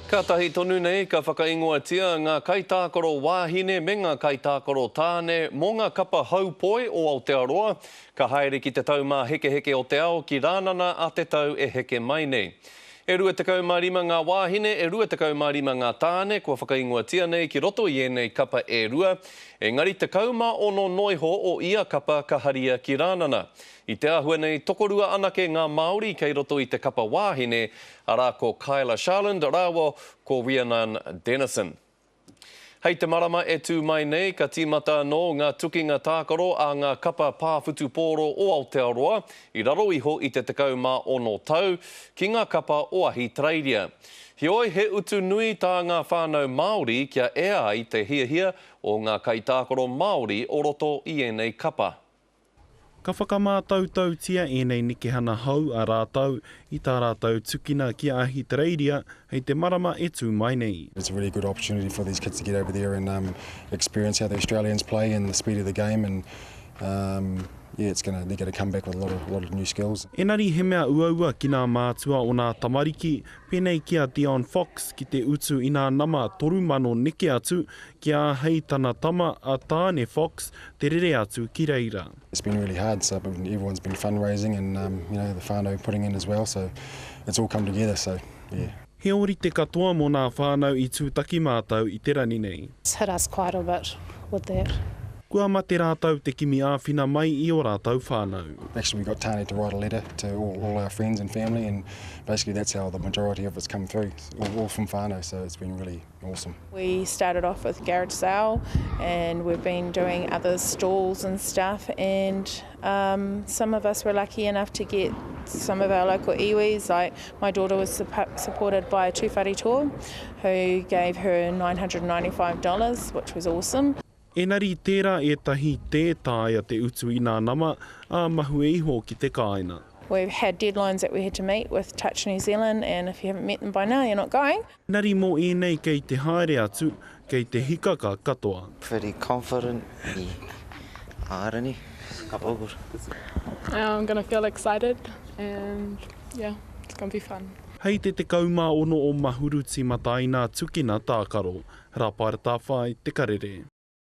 Kātahi tonu nei ka whakaingoatia ngā kaitākaro wāhine me ngā kaitākaro tāne mō ngā kapa haupoi o Aotearoa ka haere ki te Taumāhekeheke o te Ao ki Rānana a te tau e heke mai nei. E 25 ngā wāhine, e 25 ngā tāne kua whakaingoatia nei ki roto i ēnei kapa e rua, engari 16 noiho o ia kapa ka haria ki Rānana. I te āhua nei, tokorua anake ngā Māori kei roto i te kapa wāhine, arā ko Kyla Sharland rāua ko Rhiannan Dennison. Hei te marama e tū mai nei, ka tīmata anō ngā tukinga tākaro a ngā kapa pā whutupōro o Aotearoa i raro iho i te 16 tau, ki ngā kapa o Ahitereiria. Heoi, he utu nui tā ngā whānau Māori kia ea ai te hiahia o ngā kaitākaro Māori o roto i ēnei kapa. Ka whakamātautautia ēnei nekehana hou a rātou i tā rātou tukina ki a Ahitereiria hei te marama e tū mai nei. It's a really good opportunity for these kids to get over there and um, experience how the Australians play and the speed of the game and um, yeah, it's gonna, they're going to come back with a lot of, lot of new skills. Engari he mea uaua ki nā mātua o nā tamariki, pēnei ki a Dion Fox ki te utu i nā nama 3,000 neke atu Kia āhei tana tama a Tāne Fox te rere atu ki reira. It's been really hard so everyone's been fundraising and um, you know the whānau putting in as well so it's all come together so yeah. He ōrite katoa mō nā whānau i tūtaki mātou i te rani nei. It's hit us quite a bit with that. Kua mate rātou te kimi āwhina mai i ō rātou whānau. Actually we got Tane to write a letter to all, all our friends and family and basically that's how the majority of it's come through, all, all from whānau so it's been really Awesome. We started off with garage sale and we've been doing other stalls and stuff and um, some of us were lucky enough to get some of our local iwis, like my daughter was supported by Tūwharetoa who gave her $995 which was awesome. Engari tērā ētahi tē taea te utu i nā nama, ā, mahue iho ki te kāinga. We've had deadlines that we had to meet with Touch New Zealand and if you haven't met them by now you're not going. Engari mō ēnei kei te haere atu, kei te hikaka katoa. Pretty confident i Airani, ka good. I'm gonna feel excited and yeah, it's gonna be fun. Hei te 16 o Mahuru tīmata ai nā Tukina tākaro. Rāpaera Tāwhai, Te Karere.